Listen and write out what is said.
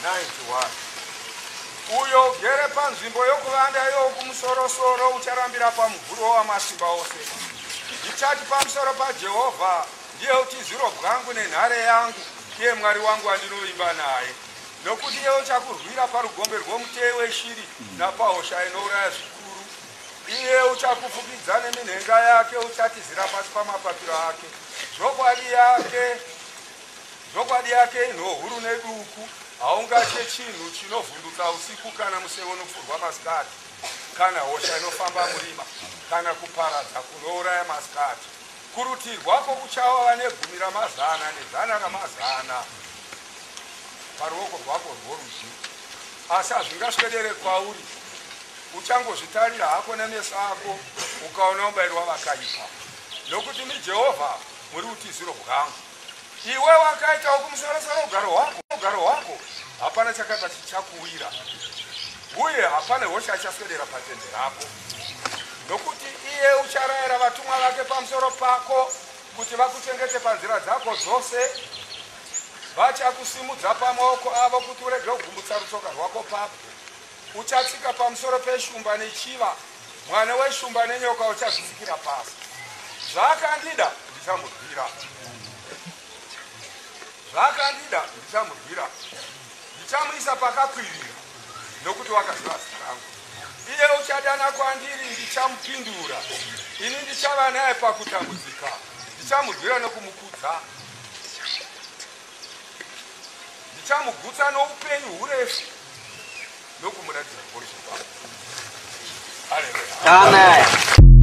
91. Uyo ugere panzvimbo yokuvanda yoWokumusorosoro ucharambira pamumvuri woWamasimba Ose. Ndichati pamusoro paJehovha, Ndiye utiziro bwangu nenhare yangu, iye Mwari wangu wandinovimba naye. Nokuti iye uchakurwira parugombe rwomuteyi weshiri napahosha inouraya zvikuru. Iye uchakufukidza neminhenga yake, uchatizira pasi pamapapiro ake. Zvokwadi yake Zvokwadi yake inhoo huru neduku. Haungatye chinhu chinovhundutsa usiku, kana museve unopfurwa masikati, kana hosha inofamba murima, kana kuparadza kunouraya masikati. Kurutivi rwako kuchava vane gumi ramazana nezana ramazana paruoko rwako rworudyi, asi hazvingaswedere kwauri. Uchangozvitarira hako nemeso ako, ukaona mubayiro wavakaipa. Nokuti imi Jehovha muri utiziro bwangu. Iwe wakaita Wokumusorosoro ugaro hwako, ugaro hwako, hapana chakaipa chichakuwira, uye hapana hosha ichaswedera patende rako. Nokuti iye ucharayira vatumwa vake pamusoro pako, kuti vakuchengete panzira dzako dzose. Vachakusimudza pamaoko avo, kuti urege kugumbutsa rutsoka rwako pabwe. Uchatsika pamusoro peshumba nechiva, mwana weshumba nenyoka uchazvitsikira pasi. Zvaakandida ndichamurwira, zvaakandida ndichamurwira, ndichamuisa pakakwirira, nokuti wakaziva zita rangu. Iye uchadana kwandiri, ndichamupindura, ini ndichava naye pakutambudzika, ndichamurwira nokumukudza, ndichamugutsa noupenyu hurefu nokumuratidza ruponeso rwangu. Haleluya. Amen.